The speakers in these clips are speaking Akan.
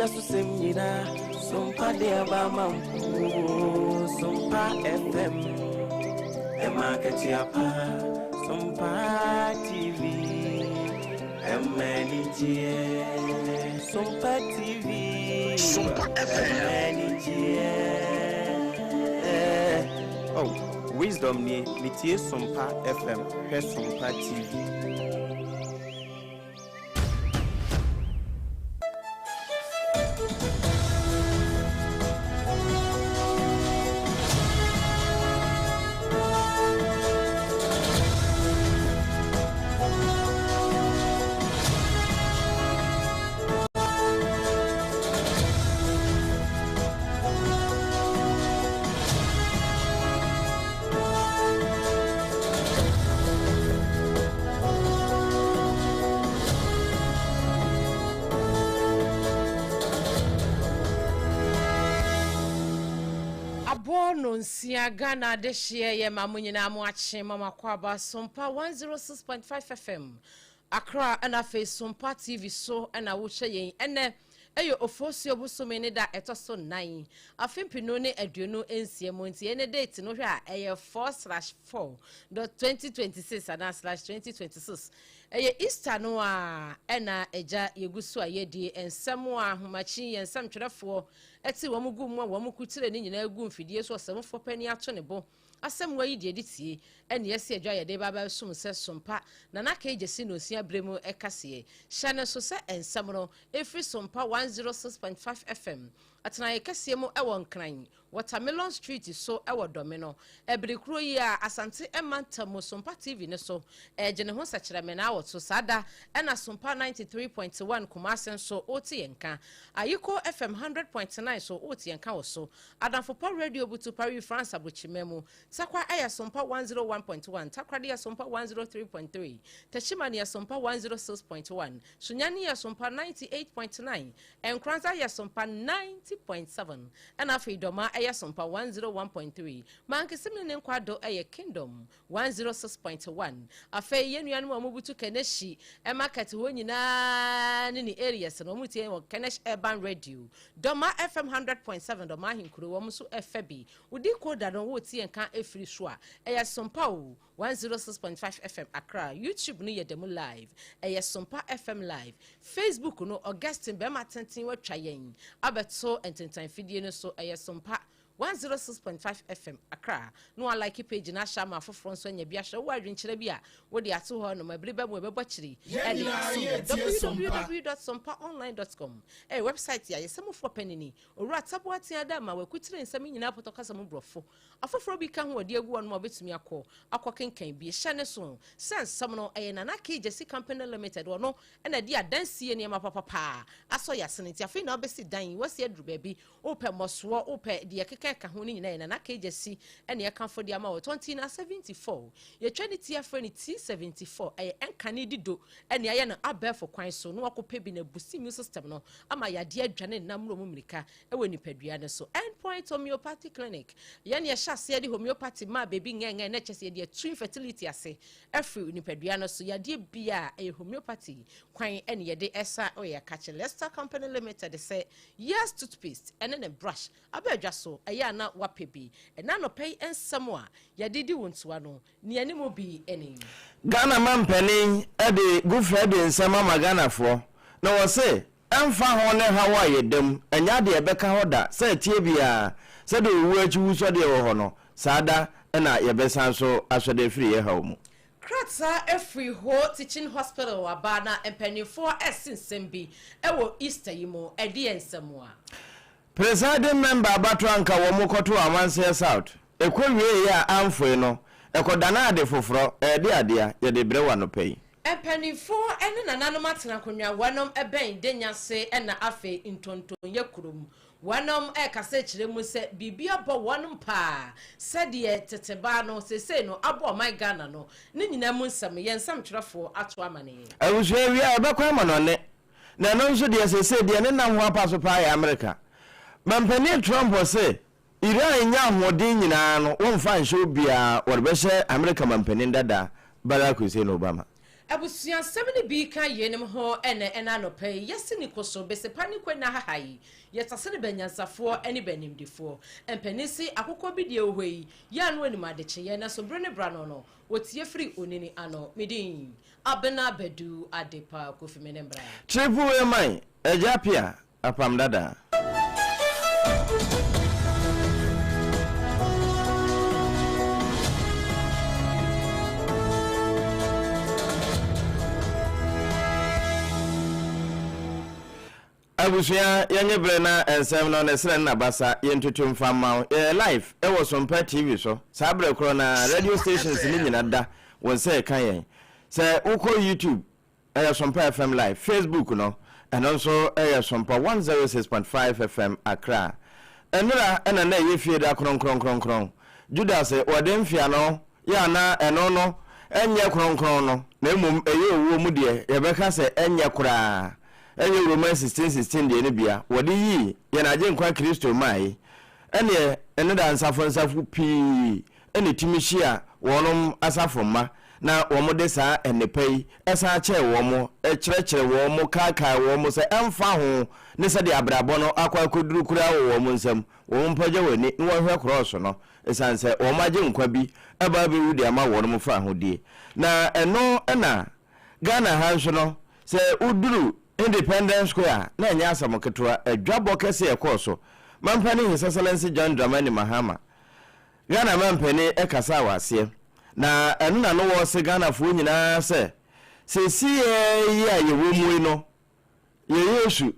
Edwa so sɛm nyinaa, Sompa de aba ama wo. Sompa FM, ɛma akatua pa. Sompa TV, ɛma anigyeɛ. Sompa TV, Sompa FM. ɛma anigyeɛ. Oh, Wisdom nie, metie Sompa FM, hwɛ Sompa TV. Abɔ nonsia Ghana adehyeɛ yɛ ma mo nyinaa mo akye ma mo akɔ aba Sompa 106.5 FM Accra ɛna afei Sompa TV so ɛna wohyɛ yɛn ɛnɛ ɛyɛ Ofosuo bosome ne da ɛtɔ so nan afe mpenu ne 26 mu nti ɛne date no hwɛ a ɛyɛ 4/4.2026 anaa /2026 ɛyɛ Easter no a ɛna agya yɛgu so a yɛdie nsɛm a ahomakyi yɛn nsɛmtwerɛfoɔ ɛte wɔn gu mu a wɔn kutire ne nyinaa gu mfidie so ɔsɛmfoɔ panin ato ne bo asɛm wa yi deɛ de tie ɛne ɛsi adwa yɛde ba bɛsom sɛ Sompa Nana Kegyesi na osia berɛ mu ɛkaseɛ hyɛ ne so sɛ nsɛm no ɛfiri Sompa 106.5 FM atenaeɛ kɛseɛ mu ɛwɔ Nkran Watermelon Street so ɛwɔ Dɔme no ɛbere kuro yi a Asante ɛmantam mu Sompa TV ne so ɛgye ne ho sɛkyerɛmɛ na awɔ so saa da ɛna Sompa 93.1 Kumase nso wote yɛn ka Ayiko FM 100.9 so wote yɛn ka wɔ so Adamfopa Radio Butu Paris France Abokyima mu Sakwa ɛyɛ Sompa 101.1 Takoradi yɛ Sompa 103.3 Techiman yɛ Sompa 106.1 Sunyani yɛ Sompa 98.9 Nkoranza yɛ Sompa 90.7 ɛna afei Dɔma ɛyɛ Sompa 101.3 Mankessim ne Nkwado ɛyɛ Kingdom 106.1 afei yɛn nuanom a wɔbutu Kaneshie market hɔ nyinaa ne ne areas no wɔn tie wɔ Kenesh Urban Radio Dɔma FM 100.7 Dɔma ahenkuro wɔn nso ɛfɛ bi wodi koda no wɔretie nka efiri so a ɛyɛ Sompa o 106.5 FM Accra YouTube no yɛ dɛm live ɛyɛ Sompa FM live Facebook no Augustine bɛrima tenten watwa yɛn abɛto ntentan fidie no so ɛyɛ Sompa 106.5 FM Accra na wa like page na ahyɛ ama afoforɔ nso anya bi ahwɛ wo adwenkyerɛ bi a wode ato hɔ nom abere bɛ mu ɛbɛbɔ akyiri ɛde asom www.sompaonline.com ɛyɛ website a yɛsɛmufoɔ panini owura Taboa tea da ma wakutire nsɛm nyinaa pɔtɔ kasa mu borɔfo afoforɔ bi ka ho ɔde agu hɔ nom a wobɛtumi akɔ akɔ kenkan bi hyɛ ne so sɛ nsɛm no ɛyɛ Nana K Gyasi Company Limited ɔno ɛna de adansie nneɛma papapaa asɔ yɛ asene nti afei na wobɛsi dan wasi aduru baabi wopɛ mmɔsoɔ wopɛ deɛ keka ɛka ho no nyinaa yɛ Nana K Gyasi ɛne ɛkamfo de ama wɔ tɔnti na 74 yɛtwa ne ti afrɛ no T74 ɛyɛ ɛnkane dido ɛne ayɛ no abɛɛfo kwan so na wakɔpɛ bi na busi immune system no ama yadeɛ adwane nam mmuro mu mmirika ɛwɔ nipadua no so. Endpoint Homeopathy Clinic yɛne yɛhyɛ aseɛ de homeopathy maa baabi ngɛngɛn na kyɛ sɛ yɛde atu infertility ase afiri nipadua no so yadeɛ bia ɛyɛ homeopathy kwan ɛne yɛde ɛsa ɔyɛ kakye Lester Company Limited sɛ Yes toothpaste ɛne ne brush aba adwa so ɛyɛ ana wapɛ bi ɛna anɔpɛ yi nsɛm a yɛde di wo ntoa no nea anim bi ɛne Ghana mampanin de Good Friday nsɛm ama Ghanafoɔ na wɔse ɛmfa ho ne haw a yɛda mu, ɛnyɛ adeɛ ɛbɛka hɔ da sɛ ɛteɛ biara sɛdeɛ owuo akyi wusɔdeɛ wɔ hɔ no, saa da na yɛbɛsan so asɔde afiri yɛ haw mu. Krataa afiri Ho Teaching Hospital aba na mpanimfoɔ ɛse nsɛm bi ɛwɔ Easter yi mu ɛde yɛ nsɛm a. Presiding member abatoɔ anka wɔn kɔtoo Amanseɛ South, ɛkɔ wieeɛ a amfoe no, ɛkɔdanaa ade foforɔ, ɛɛde adea, yɛde brɛ wo anɔpa yi. Mpanimfoɔ ne nananom atena akonnwa wɔnom bɛn Denyase na afei Ntontonyɛ kurom. Wɔnom rekasa kyerɛ mu sɛ biribi abɔ wɔn paa sɛdeɛ tete baa no seesei no abɔ ɔman Ghana no ne nyinaa mu nsɛm yɛn nsɛmtwerɛfoɔ ato amaneɛ. Abusua wie a yɛbɛkɔ amanɔne, na ɛno nso deɛ seesei deɛ ne nam ho apa so paa yɛ Amerika. Mampanin Trump se Iran nya ahoɔden nyinaa no wɔmfa nhyɛ obiara, wɔde bɛhyɛ Amerika mampanin dada Barack Hussein Obama. Abusuasɛm no bi ka yeinom ho ɛnɛ ɛna anɔpa yi, yɛse ne koso, besepa ne kwe na haha yi, yɛtase no bɛnyansafoɔ ne bɛnimdefoɔ. Mpanin se akokɔ bi deɛ wɔ hɔ yi, yɛ ano anim adekyeeɛ, nanso bere ne bra no no, wɔtie firi onini ano. Me din, Abena Badu Adepa Kofi me ne mbra. Triple A man, Agya Appiah, Apam Dada. Abusua yɛnye bere na nsɛm no ne serɛ ne nabasa yɛntutu mfa mma wo. Yɛyɛ live wɔ Sompa TV so saa berɛ korɔ no ara. Radio stations no nyina da wo nsa ɛka yɛn. Sɛ wokɔ YouTube ɛyɛ Sompa FM live. Facebook no ɛno nso ɛyɛ Sompa 106.5 FM Accra. Ɛnora ɛna na ɛyɛ fie da kronkronkronkron. Judas wɔde mfeano yɛ a na ɛno no ɛnyɛ kronkron no na mmom ɛyɛ owuo mu deɛ yɛbɛka sɛ ɛnyɛ koraa. Ɛnyɛ Romans 16:16 deɛ no bi a wɔde yii yɛn Agyenkwa Kristo mae. Ɛnneɛ ɛno da nsafo nsafo pii na ɛtumi hyia wɔnom asafo mma na wɔde saa nnepa yi san kyɛɛ wɔn, kyerɛkyerɛ wɔn, kaakae wɔn sɛ ɛmfa ho ne sɛdeɛ abrabɔ no akɔ akɔduru koraa wɔ wɔn nsam, wɔn mpagya wɔn ani na wɔnhwɛ krɔɔso no, ɛsiane sɛ wɔn Agyenkwa bi aba abɛwu de ama wɔnom fahodie. Na ɛno na Ghana ha nso no, sɛ woduru Independence Square a, na ɛnyɛ asɛm ketewa. Adwabɔ kɛse a ɛkɔɔ so. Mampanin His Excellency John Dramani Mahama, Ghana mampanin kasaa wɔ aseɛ. Na ɛno na no wɔse Ghanafoɔ nyinaa sɛ, seesei yi a yɛwɔ mu yi no, Yɛn Yesu,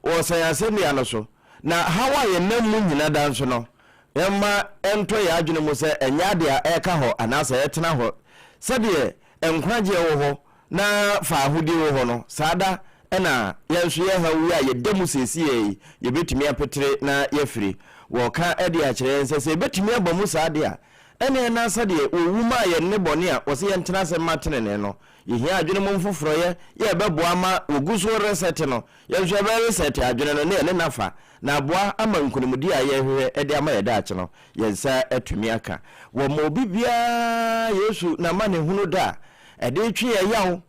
wɔsɛn asɛnnua no so, na haw a yɛnam mu nyina da nso no, yɛmma ɛntɔ yɛn adwene mu sɛ ɛnyɛ ade a ɛreka hɔ anaasɛ ɛretena hɔ. Sɛdeɛ nkwagyeɛ wɔ hɔ na faahodie wɔ hɔ no, saa da na yɛn nso yɛn haw yi a yɛda mu seesei yi, yɛbɛtumi apetere na yɛafiri. Wɔreka de akyerɛ yɛn sɛ, sɛ ɛbɛtumi aba mu saa de a, ɛnneɛ na sɛdeɛ wɔwu maa yɛn nnebɔne a wɔse yɛntena ase mma tenenee no, Yɛhia adwene mu mfoforɔyɛ yɛ ɛbɛboa ama wɔgu so resɛte no, yɛn nso yɛbɛresɛte adwene no ne yɛne no afa, na aboa ama nkunimdie a yɛrehwehwɛ de ama yɛn daakye no, yɛn nsa atumi aka. Wɔma obi biara Yesu n'amanehunu da a ɛde retwe yɛn yaw,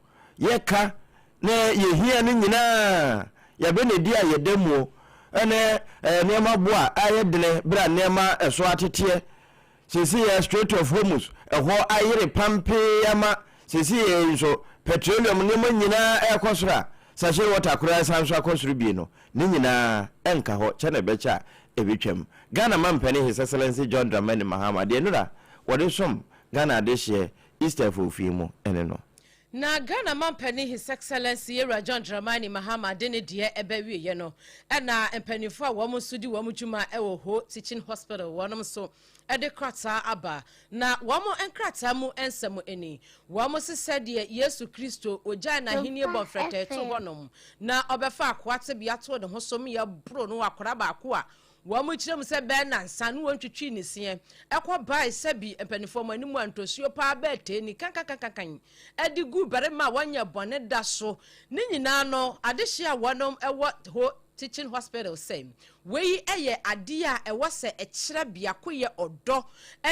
yɛ ka, ne yɛhia no nyinaa, yɛabɛnedi a yɛda muo, ne nneɛma bo a ayɛ dene berɛ a nneɛma ɛso ateteɛ, Seesei yɛ Strait of Hormuz ɛhɔ ayere pampee ama seesei yɛ nso petroleum nneɛma nyinaa ɛrekɔ soro a sachet water koraa san nso akɔ soro bie no, ne nyinaa ɛnka hɔ kyɛ na ɛbɛkyɛ a ɛbɛtwam. Ghana mampanin His Excellency John Dramani Mahama deɛ nnora wɔde som Ghana adehyeɛ Easter afuofie mu ne no. Na Ghana mampanin His Excellency Yewura John Dramani Mahama de ne deɛ ɛbɛ wieɛ no, ɛna mpaninfoɔ a wɔn nso di wɔn dwuma wɔ Ho Teaching Hospital wɔnom nso de krataa aba. Na wɔn nkrataa mu nsɛm ni, Wɔn se sɛdeɛ Yesu Kristo ɔgyae n'ahennie bɔ mfrɛtɛɛ too hɔnom na ɔbɛfaa akoa tebea too ne ho so meɛ boro no akwadaa baako a Wɔkyerɛ mu sɛ bɛyɛ nnansa ne wɔntwitwii ne seɛ kɔ bae sɛ bi mpanimfoɔ mo anim a ntosuo paa bɛɛ ni kankankankan de gu barima a wɔnyɛ bɔne da so. Ne nyinaa no adehyeɛ a wɔnom wɔ ho Teaching Hospital sɛ wei yɛ adeɛ a ɛwɔ sɛ ɛkyerɛ biakoyɛ ɔdɔ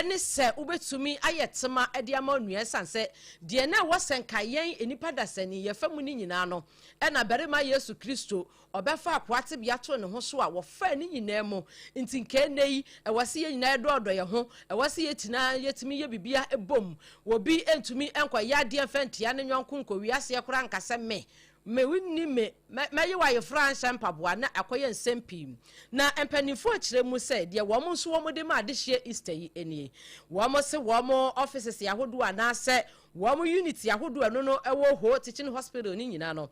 ne sɛ wobɛtumi ayɛ tema de ama onua ɛsiane sɛ deɛ na ɛwɔ sɛ nka yɛn nnipa dasani yɛfa mu no nyinaa no ɛna barima Yesu Kristo Ɔbɛfa akoa tebea too ne ho so a wɔfaa ne nyinaa mu. Nti nka ɛnnɛ yi, ɛwɔ sɛ yɛn nyinaa yɛdɔɔdɔ yɛn ho. Ɛwɔ sɛ yɛgyina, yɛtumi yɛ biribiara bom. Obi ntumi nkɔyɛ adeɛ mfa ntia ne yɔnko nkɔwie aseɛ koraa nka sɛ me, me, wonni me, mɛ, mɛye wo ayeforɔ anhyɛ mpaboa na akɔyɛ nsɛm pii. Na mpanimfoɔ kyerɛ mu sɛ deɛ wɔn nso wɔde ma adehyeɛ Easter yi nie. Wɔn se wɔn offices ahodoɔ anaasɛ wɔn unit ahodoɔ ɛno no ɛwɔ Ho Teaching Hospital no nyinaa no,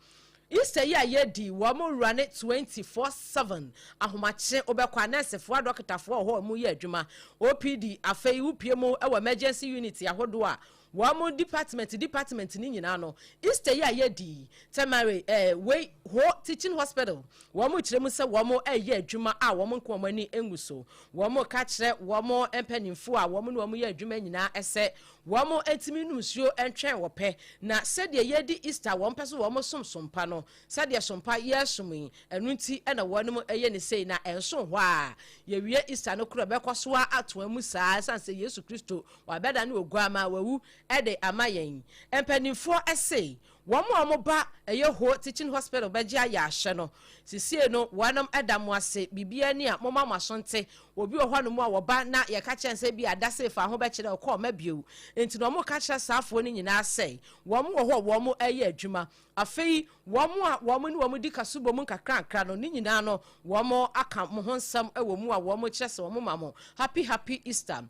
Easter yi a yɛredi, wɔn runne 24/7, ahomakye, wobɛkɔ a nɛɛsefoɔ, adɔkotafoɔ wɔ hɔ a wɔreyɛ adwuma, OPD, afei wopue mu wɔ emergency unit ahodoɔ a wɔn department department no nyinaa no, Easter yi a yɛredi yi, Tamale, eh, wei, Ho Teaching Hospital, wɔn kyerɛ mu sɛ wɔn reyɛ adwuma a wɔn nko wɔn ani ngu so. Wɔn reka kyerɛ wɔn mpanimfoɔ a wɔn ne wɔn yɛ adwuma nyinaa sɛ Wɔn ntumi nnom nsuo ntwɛn wɔpɛ, na sɛdeɛ yɛredi Easter a wɔn pɛ sɛ wɔn som som pa no, sɛdeɛ som pa yɛresom yi, ɛno nti na wɔnom yɛ no sei, na ɛnso hɔ ara. Yɛwie Easter no korɔ ɛbɛkɔ so ara atoa mu saa ara, ɛsiane sɛ Yesu Kristo wabɛdane Oguammaa, wawu De ama yɛn. Mpanimfoɔ se wɔn a wɔba ɛyɛ Ho Teaching Hospital bɛgye ayɛ ahyɛ no, sesie no wɔnom da mo ase, biribiara ni a momma mo aso nte. Obi wɔ hɔnom a wɔba na yɛka kyerɛ no sɛ ebia da sei fa ho bɛkyerɛ ɔkɔ ɔma bio. Enti na wɔka kyerɛ saafoɔ no nyinaa sɛ wɔn wɔ hɔ a wɔn reyɛ adwuma. Afei wɔn a wɔn ne wɔn di kasubɔ mu nkakrankra no, ne nyinaa no wɔn aka mo ho nsɛm wɔ mu a wɔn kyerɛ sɛ wɔn ma mo Happy Happy Easter.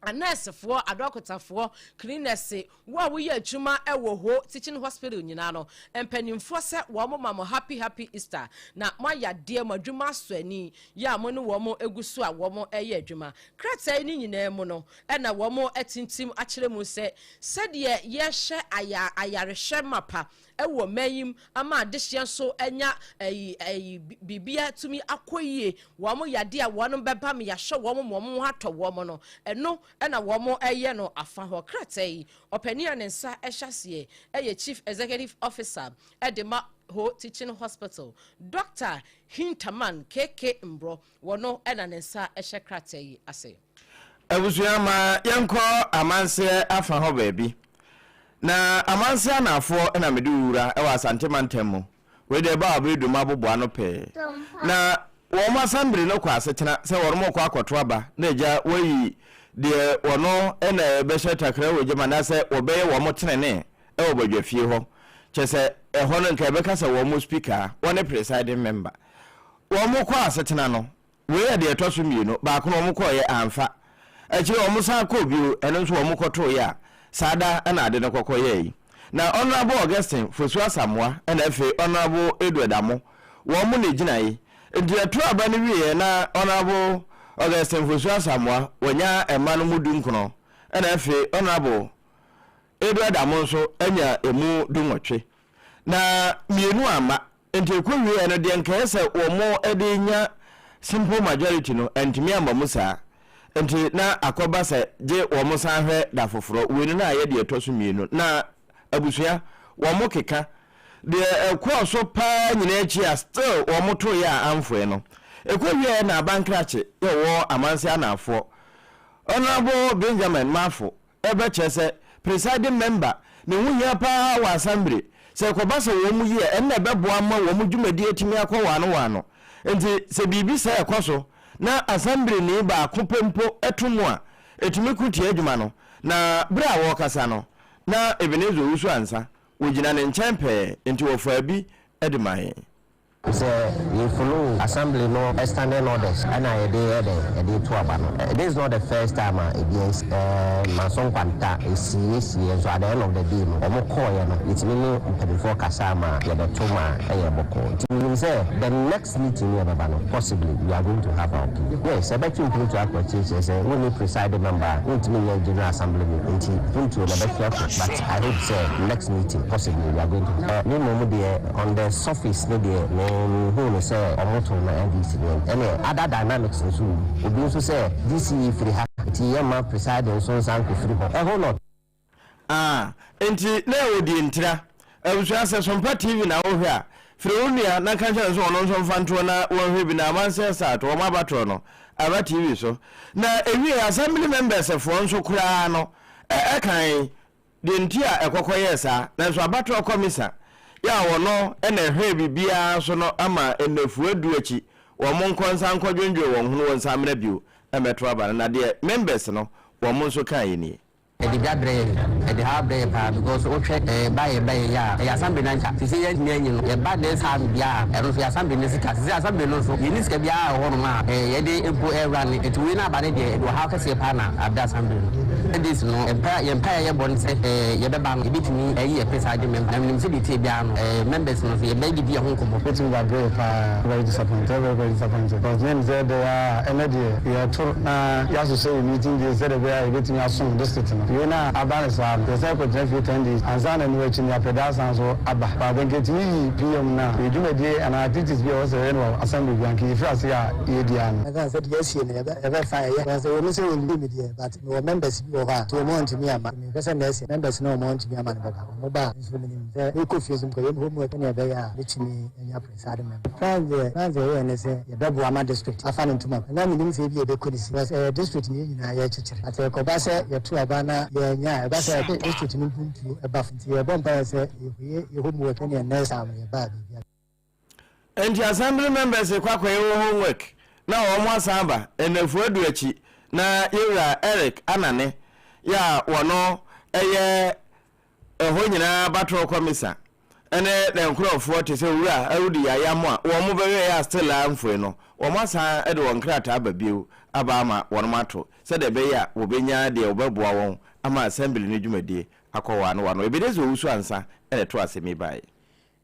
Anɛɛsefoɔ, adɔkotafoɔ, klinɛse, wo a woyɛ adwuma wɔ Ho Teaching Hospital nyinaa no, mpanimfoɔ sɛ wɔn ma mo Happy Happy Easter, na moayɛ adeɛ, mo adwuma asɔ ani, yɛ a mo ne wɔn gu so a wɔn reyɛ adwuma. Krataa yi ne nyinaa mu no, na wɔn atintim akyerɛ mu sɛ, sɛdeɛ yɛhyɛ aya ayarehwɛ mapa wɔ man yi mu ama adehyeɛ nso anya ayi ayi biribi atumi akɔ yie, wɔn yadeɛ a wɔn bɛba ma yɛahwɛ wɔn ma wɔn ho atɔ wɔn no, ɛno na wɔn reyɛ no afa hɔ. Krataa yi, ɔpanin a ne nsa hyɛ aseɛ yɛ Chief Executive Officer de ma Ho Teaching Hospital, Dɔkta Hintaman KK Mbrɔ, wɔno na ne nsa hyɛ krataa yi ase. Abusua ma yɛnkɔ amanseɛ afa hɔ baabi. Na amanseɛ anaafoɔ na mede wo wura wɔ Asante mantam mu. Wei deɛ ɛba a bere dum aboboa ano pɛɛ. Na wɔn asambere no kɔ asetena sɛ wɔn rekɔ akɔto aba na agya wɔayi deɛ wɔno na ɛbɛhyɛ takra wɔ gyam anaasɛ wɔbɛyɛ wɔn tenenee wɔ badwafie hɔ. Kyerɛ sɛ ɛhɔ no nka yɛbɛka sɛ wɔn speaker, wɔne presiding member. Wɔn kɔ asetena no, Wei yɛ deɛ ɛtɔ so mmienu, baako no wɔkɔeɛ amfa. Akyire wɔsan kɔɔ bio, ɛno nso wɔkɔtoeɛ a, saa da na ade no kɔkɔyɛɛ yi. Na Honourable Augustine Fosu Asamoah ɛna afei Honourable Edward Amoh, wɔn na ɛgyinae. Nti yɛtoo aba no wieeɛ na Honourable Augustine Fosu Asamoah wanya mma no mu dunkron, ɛna afei Honourable Edward Amoh nso anya ɛmu dunwɔtwe. Na mmienu amma. Nti ɛkɔwieɛ no deɛ nka ɛyɛ sɛ wɔn de nya simple majority no antumi amma mu saa. Nti na akɔba sɛ gye wɔn san hwɛ da foforɔ. Wei no na ayɛ deɛ ɛtɔ so mmienu. Na abusua, wɔn keka. Deɛ ɛkɔɔ so paa nyinaa akyi a still wɔn toeɛ a amfoɛ no, ɛkɔwieɛ na Abankrakye yɛ wɔ Amanse Anaafoɔ, Honourable Benjamin Marfo Ɛbɛkyerɛ sɛ presiding member ne ho hia paa wɔ asɛmbere. Sɛ ɛkɔba sɛ wɔn yi a, ɛno na ɛbɛboa ama wɔn dwumadi atumi akɔ wɔano wɔano. Enti sɛ biribi sɛɛ kɔ so na asɛmbereni baako pɛ mpo to mu a, ɛtumi ko tia adwuma no. Na bere a wɔrekasa no, na Ebenezer Owusu Ansah, wɔgyina ne nkyɛn pɛɛ, enti wɔfaa bi de maa yɛn. Sɛ yɛ follow assembly no standing orders ɛna yɛde yɛ dɛn yɛde to aba no. This is not the first time a ebi asi. Ɛɛ Manso Nkwanta esi esi yɛ nso at the end of the day no wɔn kɔɔyɛ no yɛtumi ne mpaninfoɔ kasaa ma yɛbɛto ma ɛyɛ bɔkɔɔ. Nti menim sɛ the next meeting no yɛbɛba no possibly we are going to have our PA. Yes ɛbɛtwe mpuntuo akɔ akyire kyerɛ sɛ wonni presiding member a wontumi nyɛ general assembly meeting nti mpuntuo no ɛbɛtwe akɔ but I hope sɛ next meeting possibly we are going to have. Me mmom deɛ on the surface no deɛ me menhuu no sɛ ɔmo too ma NDC deɛ ɛneɛ other dynamics nso wɔ mu obi nso sɛ DCE firi ha nti yɛmma presiding nso nsan nkɔfiri hɔ a whole lot. Ah, enti na ɛwɔ deɛ ntira. Abusua, sɛ Sompa TV na wohwɛ a, frɛ wo nua na ka kyerɛ no sɛ ɔno nso mfa ntoɔ na wɔnhwɛ bi na Amanseɛ South wɔn abatoɔ no aba TV so. Na ɛwiei Assembly members foɔ nso koraa no ɛkan Deɛ nti a ɛkɔkɔ yɛɛ saa, nanso abatoɔ kɔmisa yɛ a ɔno na ɛhwɛɛ biribiara so no ama nnafua du akyi wɔn nkɔ nsan nkɔdwendwen wɔn ho no wɔnsan mmra bio mmɛto aba no, na deɛ members no wɔn nso kaeɛ nie. Ɛde dwa brɛ yɛn, ɛde haw brɛ yɛn paa because wo hwɛ ɛɛ ba yɛ ba yɛ yɛ a ɛyɛ assembly no anka sesei yɛn ntumi anyi no yɛ ba next half biara a ɛno nso yɛ assembly no sika sesei assembly no nso yɛnni sika biara wɔ hɔ nom a ɛɛ yɛde mpo ɛɛ run nti wei no aba no deɛ ɛde ɔhaw kɛseɛ paa na abrɛ assembly no. Days no, mpae a yɛn mpae a yɛbɔ ne sɛ yɛbɛba no, yɛbɛtumi ayi yɛn presiding member. Na menim sɛ deɛ ɛteɛ biara no, members no nso, yɛbɛdidi ɛho nkɔmmɔ. Mɛtumi de abrɛ yɛ paa. Very disappointed, very very disappointed because na ɛnim sɛ ɛdɛ ara a ɛnɛ deɛ yɛto na yɛahyehyɛ yɛn meeting days sɛdeɛ ɛbɛyɛ a yɛbɛtumi asom district no. Wei no a aba no saa no, yɛsan kɔgyina fie 10 days ansa na ɛno akyi no yɛapɛ da asan so aba. But nka ɛtumi yi PM no a, yɛn dwumadie anaa activities bi a ɛwɔ sɛ yɛyɛ no wɔ assembly biara nka yɛfiri aseɛ a yɛredi ara no. Mɛka sɛ deɛ asie no yɛbɛfa ɛyɛ because ɛwɔ mu sɛ wɔnnim me deɛ but mewɔ members bi wɔ hɔ a nti wɔn antumi amma nti mehwɛ sɛ next year members no a wɔn antumi amma no bɛba wɔn ba a me nso menim sɛ mekɔ fie nso mekɔyɛ me homework sɛdeɛ ɛbɛyɛ a mɛtumi anya presiding member. Plans deɛ plans deɛ yɛyɛ ne sɛ yɛbɛboa ma district afa ne ntoma pa na menim sɛ ebia ɛbɛkɔ ne si because ɛyɛ district na yɛn nyinaa yɛrekyekyere but ɛkɔba sɛ yɛto aba na. na yɛannya a, ɛba sɛ ɛde district no mpuntuo ba fam. Nti yɛbɔ mpaeɛ sɛ yɛkɔyɛ yɛ homework sɛdeɛ next time no yɛba a biribiara. Enti assembly members kɔ akɔyɛ wɔn homework na wɔn asan aba nnafua du akyi na yɛwura Eric Anane yɛ a wɔno yɛ ɛhɔ nyinaa abatoɔ kɔmisa ne ne nkorɔfoɔ te sɛ Owura Audu Yaya mo a wɔn bɛwɛɛ a still a mfoe no wɔn asan de wɔn nkrataa aba bio aba ama wɔnom ato sɛdeɛ ɛbɛyɛ a wɔbɛnya deɛ wɔbɛboa wɔn ama assembly no dwumadie akɔ wɔ ano wɔ ano. Ebenezer Owusu Ansah na ɛtoo asɛm yi baeɛ.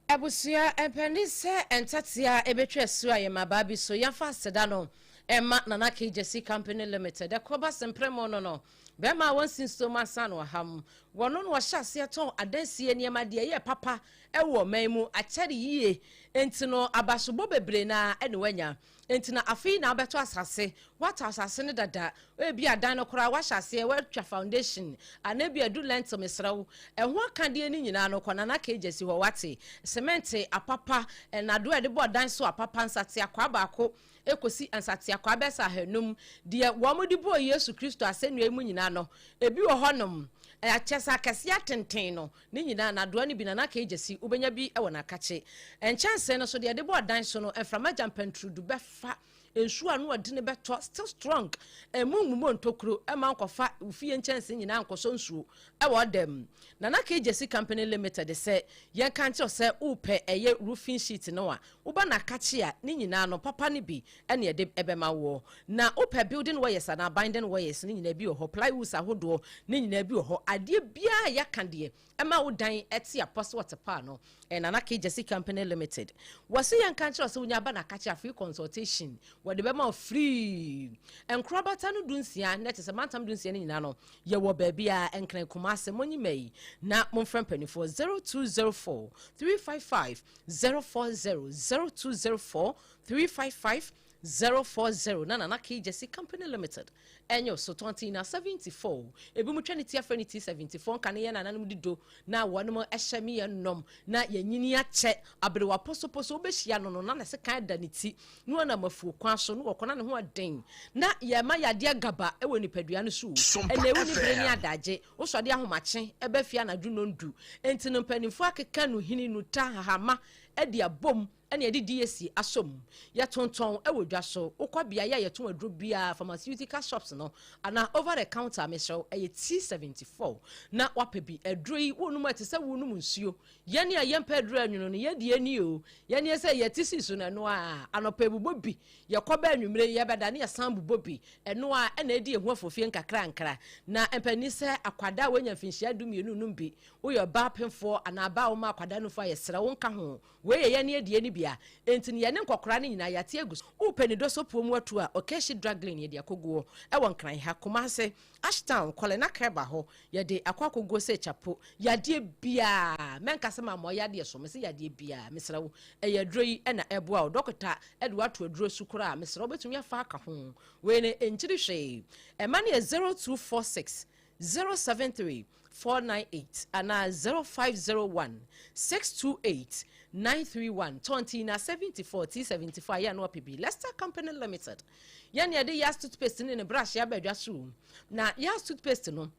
Abusua mpanin sɛ ntatea ɛbɛtwa asuo a yɛn mmabaa bi so yɛmfa aseda no mma Nana Kay Gyasi Company Limited ɛkɔ ba sempremo no no bɛrima a wɔnsi nsuo mu ansa na waham wɔno na wɔhyɛ aseɛ tɔn adansie nneɛma deɛ ɛyɛ papa ɛwɔ ɔman mu akyɛre yie nti no abasobɔ bebree na ɛne wanya nti na afei na abɛtɔ asase watɔ asase no dada. Ebia dan no koraa woahyɛ aseɛ, woatwa foundation, anaa ebia adu lentil, mesrɛ wo, ɛho akadeɛ no nyinaa no, kɔ Nana K. Gyasi hɔ, woate? Semɛnte apapa, nnadewa a yɛde bɔ dan so apapa, nsateakwaa baako kɔsi nsateakwaa bɛyɛ sɛ ahanum, deɛ wɔde bɔɔ Yesu Kristo asɛnnua yi mu nyinaa no, ebi wɔ hɔnom, kyerɛ sɛ akɛseɛ atenten no, ne nyinaa, nnadewa no bi, Nana K. Gyasi, wobɛnya bi wɔ n'akakye. Nkyɛnsee no nso, deɛ yɛde bɔ dan so no, mframa gyampantrudu bɛfa Nsuo a ano ɔdene bɛtɔ still strong Ɛmu mmobɔ ntokuro ɛma nkɔfa wo fie nkyɛnsee nyinaa nkɔsɔ nsuo ɛwɔ ɔda mu. Nana K Gyasi Company Limited sɛ yɛnka nkyerɛ wo sɛ wopɛ ɛyɛ roofing sheet no a woba Nakakye a ne nyinaa no papa no bi ɛna yɛde ɛbɛma woɔ. Na wopɛ building wires anaa binding wires ne nyinaa bi wɔ hɔ, plywoods ahodoɔ ne nyinaa bi wɔ hɔ. Adeɛ biara a yɛaka deɛ ɛma wo dan te apɔ sɛ wɔte paa no. Nana K Gyasi Company Limited. Wɔse yɛnka nkyerɛ wo sɛ wonya ba na kakye a free consultation wɔde bɛma wo free. Nkorabata no dunsia na kyerɛ sɛ mantam dunsia no nyinaa no yɛwɔ baabi a Nkran Kumase monye ma yi na momfrɛ mpanimfoɔ 0204 355 040 0204 355 040 na Nana K Gyasi Company Limited ɛnyɛ so tɔnten na 74 ebi mu twa ne ti afrɛ ne ti 74 nka ne yɛ nananom di do na wɔnom hyɛ me yɛ nnɔm na yɛnyini akyɛ aberewa posoposo wobɛhyia no no na ne sekan da ne ti na wɔnam afuo kwan so na wɔkɔ na ne ho ɛden na yɛma yadeɛ gaba wɔ nipadua no so ɛna ɛwu ne bere ne adagye wosɔde ahomakye ɛbɛ fie anadwo nondu enti no mpanimfoɔ akeka no hini no ta hahama de abom ɛna yɛde DAC asɔ mu. Yɛtontɔn wɔ dwa so. Wokɔ beaeɛ a yɛtɔn aduro biara, pharmaceutical shops no, anaa over the counter, mesrɛ wo, ɛyɛ T74 na woapɛ bi. Aduro yi, wonom a ɛte sɛ worenom nsuo. Yɛn a yɛmpɛ aduro anwunu no, yɛn deɛ ni o. Yɛn deɛ sɛ yɛte sii so no, ɛno ara. Anɔpa yɛbobɔ bi, yɛkɔ bɛ anwummere yi, yɛbɛda na yɛsan bobɔ bi. Ɛno ara ɛna ɛdi yɛn ho afofie nkakrankra. Na mpanin sɛ akwadaa a wanya mfinhyia dumienu nom bi, woyɛ ɔbaa pemfoɔ anaa abaa a woma akwadaa nufoɔ a, yɛsrɛ wo nka ho. Wei yɛ yɛn adie no bi a, enti no yɛne nkɔkoraa no nyinaa yɛate agu so. Wopɛ nidoso puo mu atu a, Okeshi Drug Lane yɛde akɔguo wɔ Nkran ha, Kumase, Ashtown, Kɔlena Kerba hɔ, yɛde akɔ akɔguo sɛ kyapo. Yadeɛ biara, mɛnka sɛ mammɔ yadeɛ so, mese yadeɛ biara, mesrɛ wo, ɛyɛ aduro yi na ɛboa wo. Dɔkota de wo ato aduro so koraa a, mesrɛ wo wobɛtumi afa aka ho. Wei no ɛnkyiri hwee. Ɛma no yɛ 0246 073 498 anaa 0501 628 931. Tɔn na 74 T74 a yɛ ano apɛ bi. Lester Company Limited. Yɛn na yɛde Yas toothpaste ne ne brush aba adwa so. Na Yas toothpaste no,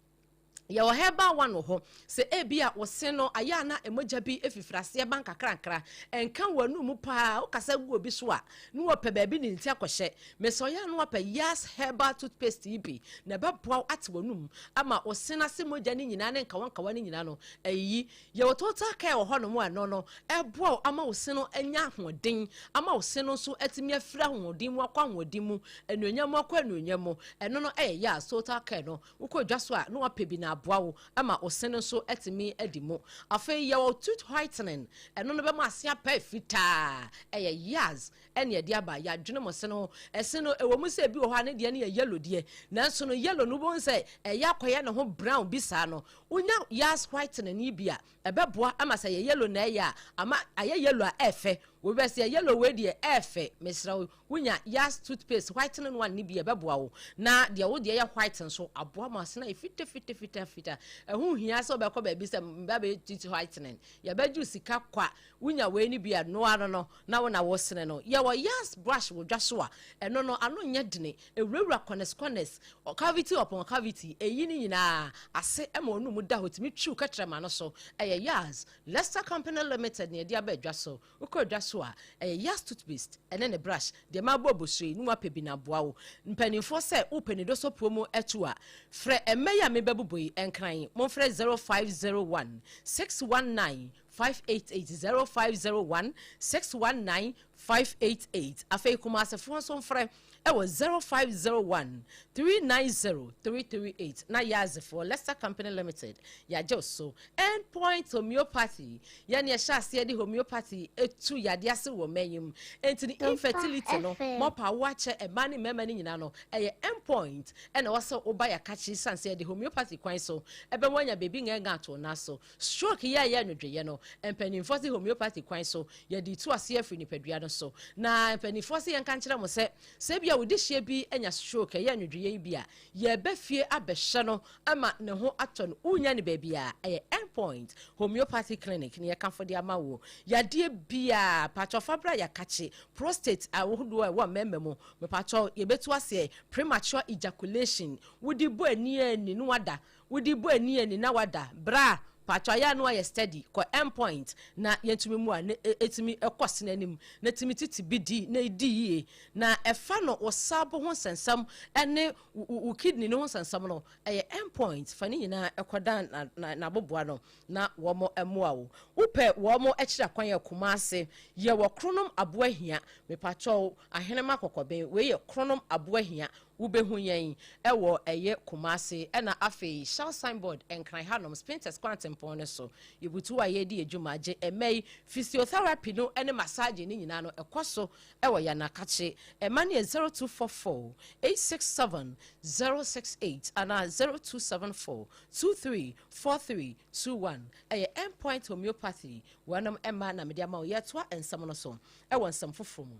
yɛwɔ herbal one wɔ hɔ sɛ ebi a wɔse no ayɛ a na mogya bi efifiri aseɛ ba nkakrankra nka wɔ anum mu paa, wokasa gu obi so a na wɔpɛ baabi ne nti akɔhyɛ mesɛ ɔyɛ a na wɔpɛ Yas herbal toothpaste yi bi na ɛbɛboa wo ate w'anum ama wɔse no ase mogya no nyinaa ne nkawankawa no nyinaa no ayiyi. Yɛwɔ Total Care wɔ hɔnom a ɛno no ɛboa wo ama wo se no anya ahoɔden, ama wo se no nso atumi afiri ahoɔden mu akɔ ahoɔden mu, anuonyam mu akɔ anuonyam mu. Ɛno no ɛyɛ Yas Total Care no. Wokɔ dwa so a na wapɛ bi na aboa wo ama wo se no nso atumi adi mu. Afei yɛwɔ tooth whitening, ɛno no bɛma ase apɛ fitaa. Ɛyɛ Yas ɛne ɛde aba. Yɛadwene mo se no ho. Ɛse no ɛwɔ mu sɛ ebi wɔ hɔ a ne deɛ no yɛ yellow deɛ, nanso no yellow no wobɛhu sɛ ɛyɛ akɔyɛ ne ho brown bi saa no, wonya Yas whitening yi bi a, ɛbɛboa ama sɛ ɛyɛ yellow na ɛyɛ a, ama ayɛ yellow a ɛɛfɛ. Obi bɛsɛ yellow wei deɛ ɛɛfɛ. Mesrɛ wo, wonya Yas toothpaste whitening one ne bi ɛbɛboa wo. Na deɛ wo deɛ yɛ white nso aboa ma asena yɛ fita fita fita fita. Ɛho hia sɛ wobɛkɔ baabi sɛ mba bɛyɛ teeth whitening. Yɛbɛgye sika kwa. Wonya wei ne bi a noa no no na wo na wosene no. Yɛwɔ Yas brush wɔ dwa so a ɛno no ano nyɛ dene. Ɛwurawura corners corners, cavity upon cavity, ɛyi ne nyinaa ase ma ɔno mu da hɔ tumi twiw kɛtrɛma no so. Ɛyɛ Yas Lester Company Limited na yɛde aba adwa so. Wokɔ adwa so a, ɛyɛ Yas toothpaste ɛne ne brush deɛ mabɔ abɔsuo yi ne wapɛ bi na aboa wo. Mpanimfoɔ sɛ wopɛ ne dosɔpuo mu atu a, frɛ ɛmmɛ yi a mebɛbobɔ yi nkran. Momfrɛ 0501 619 588, 0501 619 588. Afei Kumasefoɔ nso mfrɛ ɛwɔ 0501 390 338. Na Yazefoɔ, Lester Company Limited, yɛagye so. Endpoint Homeopathy, yɛne ɛhyɛ aseɛ de homeopathy etu yadeɛ ase wɔ mman mu. Enti ne infertility no, mɔpa awo akyɛ mmaa ne mmarima no nyinaa no, ɛyɛ Endpoint ɛna wɔsɛ woba yɛakakye san sɛ yɛde homeopathy kwan so ɛbɛn wanya beebi ngɛngɛ ato na so. Stroke yɛ a ɛyɛ nwodwoeɛ no, mpanimfoɔ se homeopathy kwan so yɛde tu aseɛ afiri nipadua no so. Na mpanimfoɔ se yɛnka nkyerɛ mo sɛ, sɛ ebia wo dehyeɛ bi anya stroke, ɛyɛ nwodwoeɛ yi bi a, yɛreba fie abɛhyɛ no ama ne ho atɔ no. Wonya no baabi a, ɛyɛ Endpoint Homeopathy Clinic na yɛkamfo de ama wo. Yadeɛ biara, pakyɛ fa bra yɛakakye, prostate ahodoɔ a ɛwɔ mmarima mu, mepakyɛ yɛbɛtu aseɛ, premature ejaculation, wode bɔ ani ani na wada, wode bɔ ani ani na wada, bra patro ayɛ no ayɛ steady, kɔ Endpoint na yɛntumi mu a ne ɛtumi ɛkɔ sene anim na tumi titi bi di na ɛdi yie. Na ɛfa no wo sabo ho nsɛnsɛm ɛne wo kidney no ho nsɛnsɛm no, ɛyɛ Endpoint. Fa ne nyinaa ɛkɔda n'aboboa no na wɔn mmoa wo. Wopɛ wɔn akyiri akwan yɛ Kumase, yɛwɔ Kronom Aboa Hia. Mepatwɛw, Ahenema Kɔkɔben, wei yɛ Kronom Aboa Hia. Wobɛhu yɛn ɛwɔ ɛyɛ Kumase. Ɛna afei Shell signboard Nkran hanom, Spintex kwantempɔn no so, yɛbutu a yɛdi adwuma gye ɛmɛ yi. Physiotherapy no ne massage ne nyinaa no ɛkɔ so ɛwɔ Yanakakye. Ɛma no yɛ 0244 867 068 anaa 0274 23 43 21. Ɛyɛ Endpoint Homeopathy wɔnom ɛma na mede ama wo. Yɛtoa nsɛm no so ɛwɔ nsɛm foforɔ mu.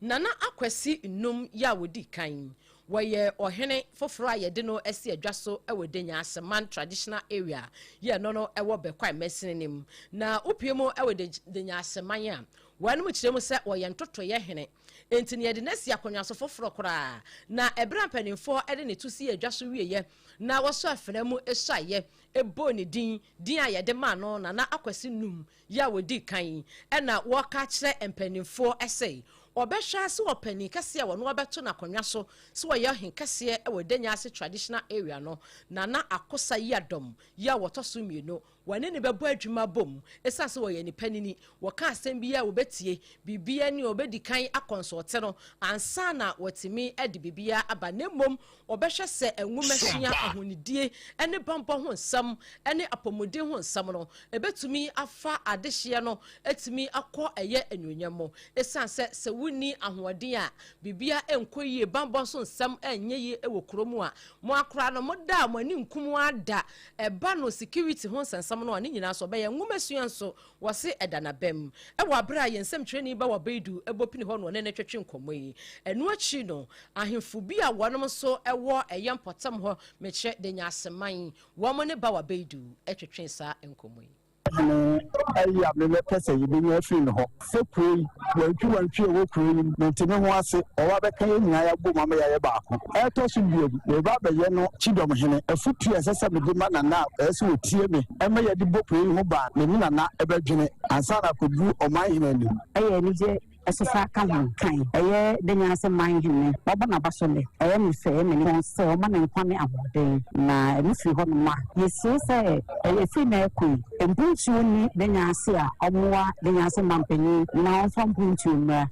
Nana Akwasi Nnum yɛ a wɔdi kan, wɔyɛ ɔhene foforɔ a yɛde no asi adwa so wɔ Denya Aseman Traditional Area, yɛ no no ɛwɔ Bɛkwae mansini no mu. Na wopie mu ɛwɔ Denya Aseman a, wɔnom kyerɛ mu sɛ wɔyɛ ntotoeɛ hene. Enti ne yɛde no asi akonnwa so foforɔ koraa. Na ɛberɛ a mpanimfoɔ de ne to si adwa so wieɛ na wɔsɔ afena mu suaeɛ ɛbɔɔ ne din, din a yɛde maa no Nana Akwasi Nnum yɛ a wɔdi kan, ɛna wɔka kyerɛ mpanimfoɔ sɛ ɔbɛhwɛ ase wɔ panin kɛseɛ a wɔno abɛto n'akonnwa so sɛ wɔyɛ ɔhen kɛseɛ wɔ Denya Ase Traditional Area no, Nana Akosa Yiadɔm yi a wɔtɔ so mmienu, wɔne ne bɛbɔ adwuma bom ɛsiane sɛ wɔyɛ nipa nini. Wɔka asɛm bi a wɔbɛtie, biribiara ni wɔbɛdi kan akɔnsɔɔte no ansa na wɔtumi de biribiara aba. Na mmom wɔbɛhwɛ sɛ nwomasua, ahonidie ne bambɔ ho nsɛm ne apɔmuden ho nsɛm no ɛbɛtumi afa adehyeɛ no atumi akɔ ɛyɛ anuonyam mu. Ɛsiane sɛ sɛ wonni ahoɔden a biribiara nkɔ yie, bambɔ nso nsɛm nyɛ yie wɔ kurom a, mo akora no moda a mo ani nkum ada. Ɛba no security ho nsɛnsɛm no a, ne nyinaa nso ɔbɛyɛ. Nwomasua nso wɔse ɛda n'abam. Ɛwɔ abere a yɛn nsɛmtwerɛni Bawa Baidu bɔ pini hɔ no ɔne ne twetwe nkɔmmɔ yi. Ɛno akyi no, ahemfo bi a wɔnom nso ɛwɔ ɛyɛ mpɔtam hɔ, mekyerɛ Denya Aseman, wɔn ne Bawa Baidu twetwe saa nkɔmmɔ yi. Hene ayi a mebɛpɛ sɛ yɛbɛnya afiri ne hɔ sɛ kuro yi wantwi wantwi a ɛwɔ kuro yi mu mente me ho ase, ɔwɔ abɛka yɛn nyinaa yɛabom ama yɛayɛ baako. Ɛtɔ so bio, meba abɛyɛ no kyidɔm hene. Afotu a ɛsɛ sɛ mede ma Nana a ɛsɛ sɛ ɔtie me ɛma yɛde bɔ kuro yi ho ban, me ne Nana ɛbɛdwene ansa na akɔduru ɔman hene anim. Ɛyɛ anigye ɛsesa ka ho kan. Ɛyɛ Denya Ase man hene wɔbɔ n'aba so nnɛ. Ɛyɛ me fɛ, ɛyɛ m'ani sɛ ɔma me nkwa ne ahoɔden. Na ɛno firi hɔnom a, yɛsie sɛ ɛyɛ firi na ɛkɔ yi. Mpuntuo ni Denya Ase a ɔmmoa Denya Ase mampanyin na ɔmfa mpuntuo mmra.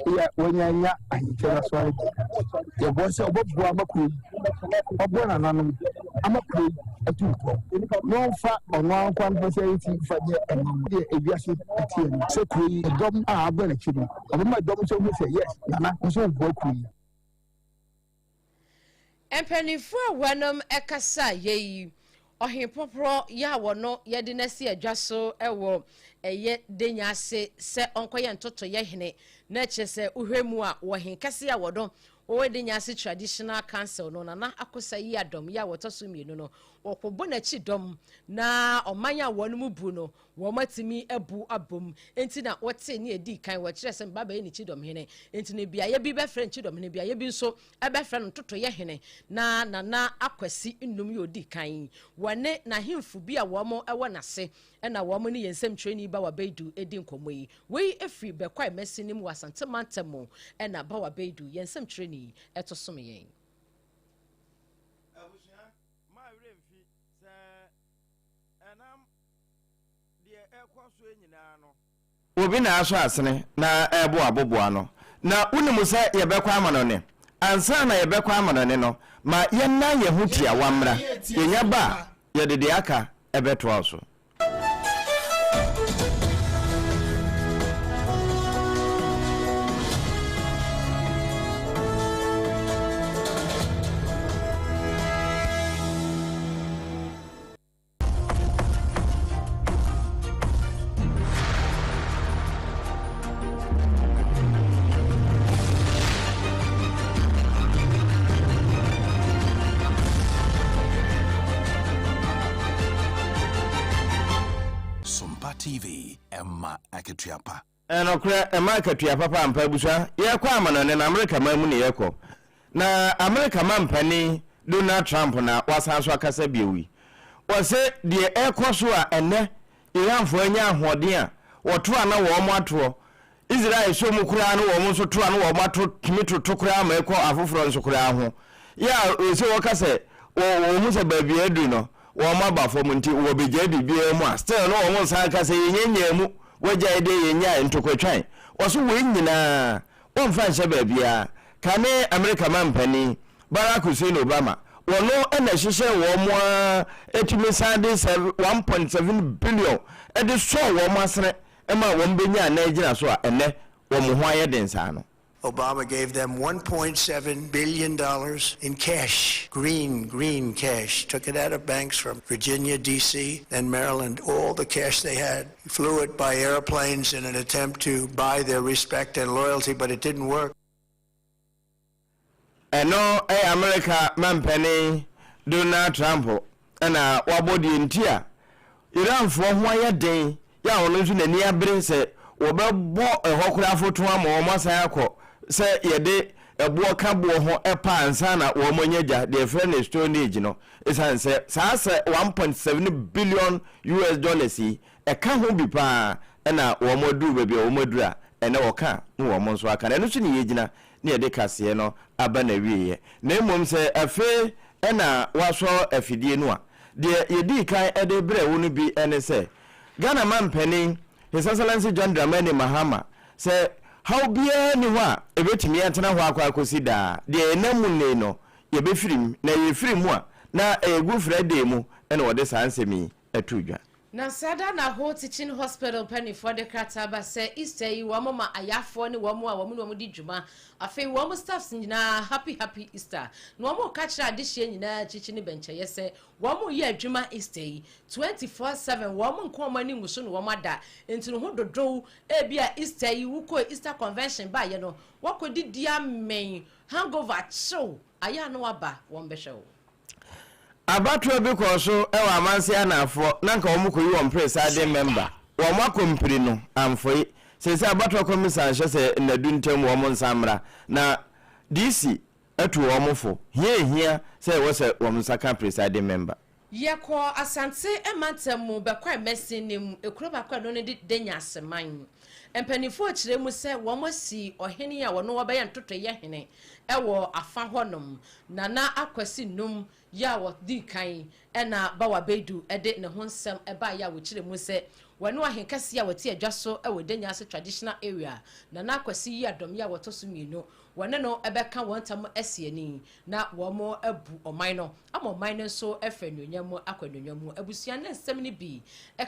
Yɛ wɔnyanya ahenkyɛ no so ayɛ. Yɛboa sɛ ɔbɛboa ama kuro yi, ɔboa nananom ama kuro yi atu mpɔn. Na ɔmfa ɔno ara nkwa mpɛ sɛ ɛti mfa nyɛ ɛno deɛ ewiase ɛteɛ no. Sɛ kuro yi ɛdɔm a abɔ n'akyi no, ɔbɛma ɛdɔm nso hu sɛ yes, nana nso boa kuro yi. Mpanimfoɔ a wɔnom ɛkasa yɛ yi, ɔhen pɔporɔ yɛ a wɔno yɛde no asi adwa so wɔ ɛyɛ Denya ase sɛ ɔnkɔyɛ ntotoyɛ hene, na kyerɛ sɛ wohwɛ mu a wɔ henkɛse a wɔdɔ wɔwɔ Denya ase Traditional Council no, Nana Akosa Yiadom yi a wɔtɔ so mmienu no, wɔkɔbɔ n'akyi dɔm na ɔman a wɔn mu bu no wɔatumi abu abom. Enti na wɔtee ne edii kan wɔkyerɛ sɛ meba bɛyɛ ne kyidɔmhene. Enti no beaeɛ bi bɛfrɛ no kyidɔmhene, beaeɛ bi nso bɛfrɛ no ntotoyɛ hene. Na Nana Akwasi Nnum yɛ ɔdii kan yi. Wɔne n'ahemfo bi a wɔn wɔ n'ase na wɔn ne yɛn nsɛmtwerɛni Bawa Baidu di nkɔmmɔ yi. Wei firi Bɛkwae masin no mu wɔ Asante mantam mu na Bawa Baidu, yɛn nsɛmtwerɛni, to som yɛn. Abusua, mma werɛ mfi sɛ ɛnam deɛ ɛrekɔ so yi nyinaa no. Obi na asɔ asene na ɛrebo aboboa no. Na wonim sɛ yɛbɛkɔ amanɔne. Ansa na yɛbɛkɔ amanɔne no, ma yɛnnan yɛn ho tiawa mmra. Yɛnya ba a, yɛde deɛ aka bɛtoa wo so. Sompa TV, ɛma akatua pa. Nokorɛ, ɛma akatua papa ampa. Abusua, yɛrekɔ amanɔne no, Amerika man mu na yɛrekɔ. Na Amerika mampanin Donald Trump na wasan so akasa bio yi. Ɔse deɛ ɛrekɔ so a ɛnnɛ Iranfoɔ anya ahoɔden a wɔto a na wɔn atoɔ, Israel sɔ mu koraa no wɔn nso to a na wɔn ato tumi toto koraa ma ɛkɔ afoforɔ nso koraa ho. Yɛ a ɔse wɔka sɛ wɔhu sɛ baabi a aduru no wɔn aba fam nti wɔbɛgyae biribiara mu a still no wɔn nsan ka sɛ yɛnya nyaa mu, wɔagyae deɛ yɛnyae ntɔkwatwan. Ɔse wei nyinaa Wɔmfa nhyɛ baabiara. Kane Amerika mampanin, Barack Hussein Obama, wɔno na ɛhyehyɛɛ wɔn ara tumi san de 1.7 billion de sɔɔ wɔn asene maa wɔn bɛnyaa nan gyina so a ɛnnɛ wɔn ho ayɛ den saa no. Obama gave them $1.7 billion in cash, green, green cash. Took it out of banks from Virginia, D.C., and Maryland, all the cash they had. He flew it by airplanes in an attempt to buy their respect and loyalty, but it didn't work. Ɛno yɛ Amerika mampanin Donald Trump na wabɔ deɛ nti a Iranfoɔ ho ayɛ den yɛ a ɔno nso n'ani abere sɛ wɔbɛbɔ ɛhɔ koraa foto ama wɔn asan akɔ sɛ yɛde ɛboɔ ka boɔ ho pa ansa na wɔn anya gya deɛ yɛfrɛ no stone age no. Esiane sɛ saa sɛ 1.7 billion US dollars yi ɛka ho bi paa na wɔn aduru baabi a wɔn aduru a ɛnɛ wɔka na wɔn nso aka no ɛno so ne yɛgyina na yɛde kaseɛ no aba n'awieɛ. Na mmom sɛ afei na woasɔ afidie no a, deɛ yɛdii kan de brɛɛ wo no bi ne sɛ Ghana mampanin His Excellency John Dramani Mahama sɛ haw biara nni hɔ a ɛbɛtumi atena hɔ akɔ akɔsi daa, deɛ yɛnam mu nnɛ yi no Yɛbɛfiri mu, na yɛfiri mu a, na ɛyɛ Good Friday mu na wɔde saa nsɛm yi too dwa. Na saa da na Ho Teaching Hospital mpaninfoɔ de krataa ba sɛ Easter yi wɔn ma ayafoɔ ne wɔn a wɔn ne wɔn di dwuma, afei wɔn staffs nyinaa Happy Happy Easter. Na wɔn reka kyerɛ adehyeɛ nyinaa akyikyi ne bɛnkyɛeɛ sɛ wɔn reyɛ adwuma Easter yi 24/7, wɔn nka wɔn ani ngu so na wɔn ada, nti no ho dodow, ebia Easter yi wokɔɔ Easter convention baeɛ no woakɔdidi amee Hangover kyew ayɛ a na waba wɔn bɛhwɛ wo. Abatoɔ bi kɔɔ so wɔ Amanse Anaafoɔ na nka wɔn kɔyi wɔn presiding member. Wɔn akɔmpiri no amfoe. Seesei abatoɔ kɔmisa nhyɛ sɛ nnadu ntam wɔn nsan mmra na DC atu wɔn fo. Hia ehia sɛ ɛwɔ sɛ wɔn nsa ka presiding member. Yɛkɔɔ Asante mantam mu bɛkɔɛ masin no mu, ekuro baako a ɛno ne de Denyaseman. Mpaninfoɔ kyerɛ mu sɛ wɔn asi ɔhene a ɔno ɔbɛyɛ ntotoeɛ hene wɔ afa hɔ nom, Nana Akwasi Num yɛ a ɔdii kan ɛna Bawa Beidu de ne ho nsɛm baeɛ a wɔkyerɛ mu sɛ wɔne ɔhenkɛseɛ a ɔte adwa so wɔ Denyase Traditional Area, Nana Akwasi Yiadom yɛ a ɔtɔ so mmienu, wɔne no bɛka wɔn ntam asi ani na wɔabu ɔman no ama ɔman no nso afi anuonyam mu akɔ anuonyam mu. Abusua no nsɛm no bi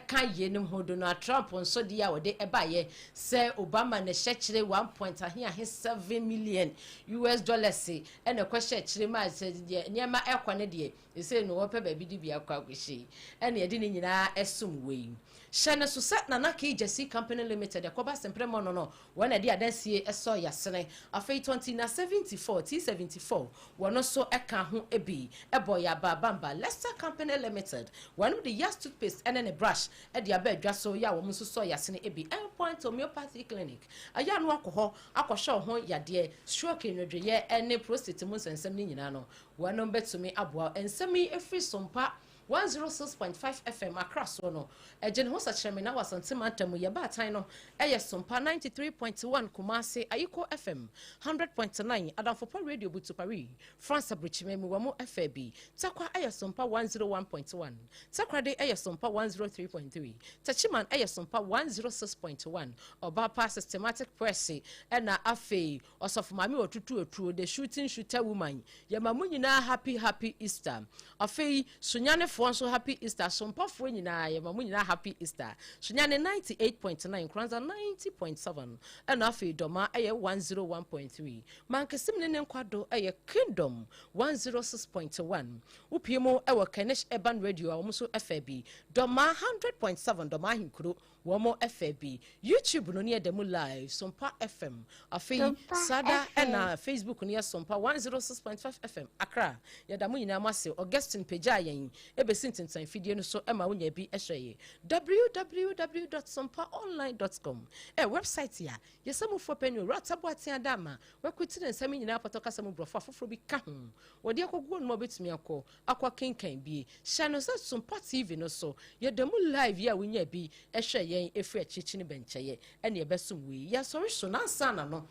ka yeinom ho. Donald Trump nso deɛ a ɔde baeɛ sɛ Obama na ɛhyɛ kyere one point ahe ahe 7 million US dollars na ɛkɔhyɛ akyire ma sɛ deɛ nneɛma ɛkɔ no deɛ ɛsei no wɔpɛ baabi de bi akɔ akɔhyɛ yi ɛna ɛde ne nyinaa ɛsom wei. Hyɛ no so sɛ Nana Kay Gyasi Company Limited ɛkɔba Sempremɔ no no wɔn na ɛde adansie sɔ yasene. Afei Tɔnti na 74, T74, wɔn nso ka ho bi bɔ yɛ aba bamba. Lester Company Limited wɔnom de Yas toothpaste ne ne brush de aba adwa so yɛ a wɔn nso sɔ yasene bi. Endpoint Homeopathy Clinic ɛyɛ a na wakɔ hɔ akɔhwɛ wo ho yadeɛ, stroke, nnwodwoeɛ ne prostate mu nsɛnsɛm no nyinaa no wɔnom bɛtumi aboa wo. Nsɛm yi firi Sompa 106.5 FM Accra soɔ no, ɛgye ne ho sɛkyerɛmena wɔ Asante mantam mu. Yɛ baatan no yɛ Sompa 93.1 Kumasi, Ayiko FM 100.9, Adamfopa Radio Butu Paris, France Aburokyima mu wɔ mo ɛfɛ bi. Tarkwa yɛ Sompa 101.1, Takoradi yɛ Sompa 103.3, Techiman yɛ Sompa 106.1, Ɔbaapa Systematic Press ɛna afei Ɔsɔfo Maame Otutu Otuo, The Shooting Shooter Woman, yɛma mo nyinaa happy happy Easter. Afei Sunyanefoɔ nso happy Easter, Sompafoɔ nyinaa yɛma mo nyinaa happy Easter. Sunyane 98.9, Nkoranza 90.7, ɛna afei Dɔma ɛyɛ 101.3, Mankesim ne ne nkwado ɛyɛ Kingdom 106.1. Wopie mu ɛwɔ Kenish Urban Radio a wɔn nso ɛfɛ bi, Dɔma 100.7, Dɔma Ahenkuro Wɔn fɛ bi. YouTube no ne ɛda mu live, Sompa FM. Afei sada ɛna Facebook no yɛ Sompa 106.5 FM, Accra. Yɛda mo nyinaa mo ase. Augustine pagyaa yɛn ɛbɛsi ntentan fidie no so ɛma wonya bi ɛhwɛ yɛ. www.sompaonline.com Ɛ website a yɛsɛ mufoɔ pɛ ne Owura Tabo Atea Adama wakuti ne nsɛm nyinaa pɔtɔ kasa mu borɔfo afoforɔ bi ka ho. Wɔde akɔgu hɔ nom a wobɛtumi akɔ akɔ akenkan bi. Hyɛ no sɛ Sompa TV no so. Yɛda mu live yi a wonya bi hwɛ yɛn ɛfiri akyirikyiri bɛnkyɛeɛ ɛne ɛbɛsom wo yi. Yɛasɔre so na ansa na no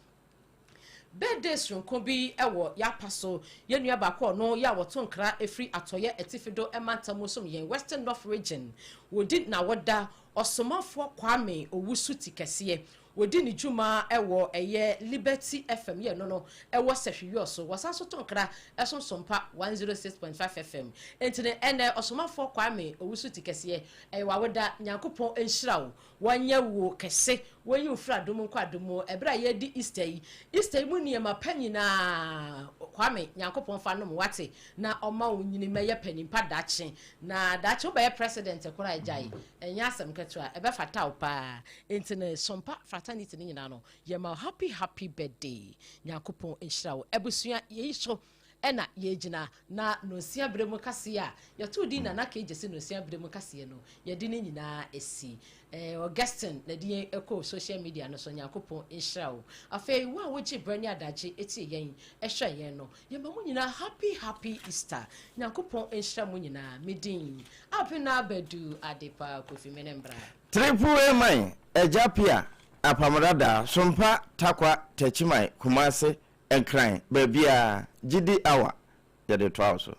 birthday soronko bi wɔ yɛapa so. Yɛn nua baako a ɔno yɛ a wɔto nkra ɛfiri Atɔeɛ Atifi do mantam mu som yɛn Western North Region. Wɔdi n'awoda Ɔsomafoɔ Kwame Owusu Tikɛseɛ. Wɔdi ne dwuma wɔ ɛyɛ Liberty FM yɛ no no ɛwɔ Sɛhwi so. Wɔsan so to nkra ɛso Sompa 106.5 FM. Enti no ɛnɛ Ɔsomafoɔ Kwame Owusu Tikɛseɛ ɛyɛ w'awoda. Nyankopɔn nhyira wo. Wɔnyɛ wo kɛse. Wɔnyi wo firi adom nkɔ adom mu. Ɛberɛ a yɛredi Easter yi, Easter yi mu nneɛma pa nyinaa Kwame Nyankopɔn fa nom wate na ɔma wo nyini mɛyɛ panin pa daakye. Na daakye wobɛyɛ president koraa gyae. Ɛnyɛ asɛm ketewa. Ɛbɛfata wo paa. Enti no Sompa fraternity no nyinaa no yɛma wo happy happy birthday. Nyankopɔn nhyira wo. Abusua yei so ɛna yɛgyina na nonsia berɛ mu kaseɛ a yɛtoo din Nana K. Gyasi nonsia berɛ mu kaseɛ no yɛde ne nyinaa asi. Eh, Augustine na de yɛn ɛkɔ social media no so. Nyankopɔn nhyira wo. Afei wo a wogye berɛ ne adagye ɛtie yɛn ɛhwɛ yɛn no yɛma mo nyinaa happy happy Easter. Nyankopɔn nhyira mo nyinaa. Me din Abena Badu Adepa Kofi Mene Mbra. Triple A man, Agya Pia, Apam Dada, Sompa, Tarkwa, Techiman, Kumasi, Nkran, baabiara, Gyidi Hour, yɛde toa wo so.